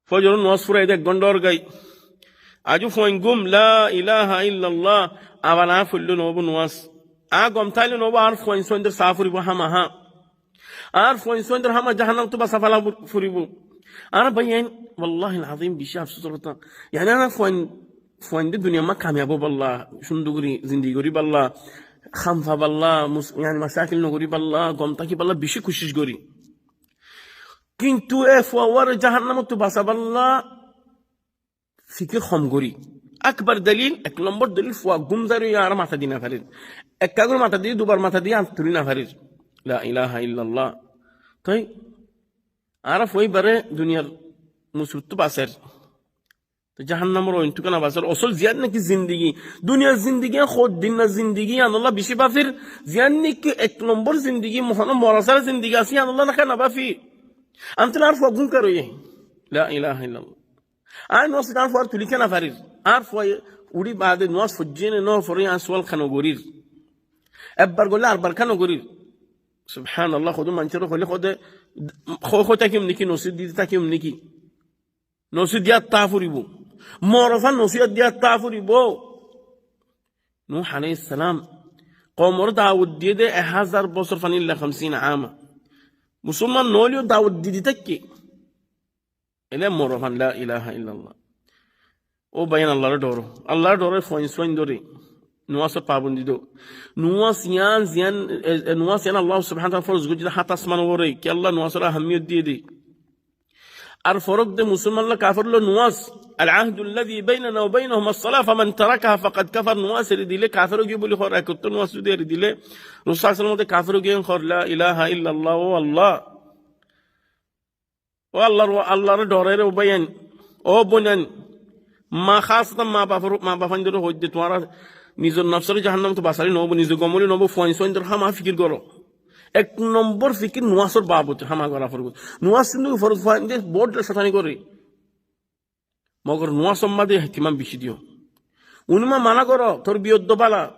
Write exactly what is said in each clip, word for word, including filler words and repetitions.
Fójoror nuwas fúrai de ek gónta ór goi. Aijjó fuain gúm, la ilaha illallah, abar añár foillé noóibo nuwas. Añár gom táile noóibo, añár fuain sóindor saá foribó hámaha. Añár fuain sóindor hámaha jahannamottú basá fela foribó. Añár báiyain, wallahil azim, bicí afsúsor hotá. Yáni añár fuain, fuain de duniyat kamiyab óiballa, cúndor gorí zindigi goríballa, ham faballa, mus-, yáni macákil nogoríballa, gom tákiballa, bicí kucíc gorí. Kintu e fuaware jahannamottú basaballa fikir hom gorí. Akbar dalil, ek lombor dalil, fua gúm zar óiye añára matá di nofarir. Ekká gorí matá di, dubar matá di, ant tuli nofarir. La ilaha illallah. Toi añára fua ibare duniyar musibottú basair. Toi jahannamor oin tuka nobasar. Osol ziyán niki zindigi, duniyar zindigi, hoddinna zindigi, yanolla bicí bafir, ziyán niki ek lombor zindigi, mohóno morasar zindigi asé, yanolla naka nobafi. Antel añár fua gúm kar óiye. La ilaha illallah. Añí nuwas añár fuar tuli kiyá nofarir? Añár fua uçí baade nuwas foijjé né nofoijjé añí sual kiyá nogorír? Ebbar goille arbar kiyá nogorír? Subhanallah, hodún maincóre hoile hode, hoi hoi tákiyum niki, nosiyot di di tákiyum niki? Nosiyot diya tá foribó. Morasar nosiyot diya tá foribó. Nuh aláihis salam koumoré dawot diyé dé ek házar bosór, fan illa khamsina ama. Musolman noóileyó dawot di di táikke. Ele moro fan, la ilaha illallah. Ó báiyain, Allaré dhoro. Allaré dhoro, fuain suain dóri. Nuwasor pabondi do. Nuwas yián, ziyán, e, e, nuwas yián Allah subhanahu wa taala foroz goijjé dé hát asman uore. Kiyólla nuwasor ahamiyot diyé dé. Ar forók de musolman loi kafer loi nuwas. العهد الذي بيننا وبينهم الصلاة فمن تركها فقد كفر. Nuwas eri dile kafer ói giyé buli hoór, ek ottó nuwas zodi eri dile, Rosul sallallahu alaihi wasallam de kafer ói giyé hoór, la ilaha illallah, ó Allah. Ó Allar, ó Allaré dhoro re, ó báiyain, ó boinain, ma hásatan ma bafor, ma bafaindóre hoóidde, tuáñra nizor nofsóre jahannamottú basali noóibo, nize gom óile noóibo, fuain suaindór hámaha fikir goró. Ek nombor fikir nuwasor babote hámaha gorá foribó. Nuwas kintu foroz, fuainde bout cóitani goré. Mogor nuwasor mazé ehtimam bicí diyó. Unumá mana goró, torbiyot do bála.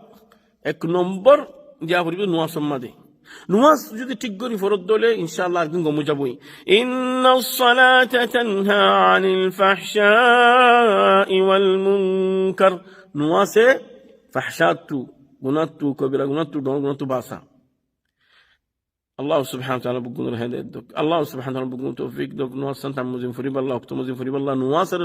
Ek nombor diya foribó nuwasor mazé. Nuwas zodi thík gorí foródde óile, incállah, ar din gom ói zaboi. إن الصلاة تنهى عن الفحشاء والمنكر. Nuwase fahshattú, gunáttú, kobira gunáttú, dhoóñr gunáttú basa. Allah subhanahu wa taala beggúnore hedayet dók. Allah subhanahu wa taala beggúnore toufik dók. Nuwas san tam mozin foribálla, okto mozin foribálla, nuwasore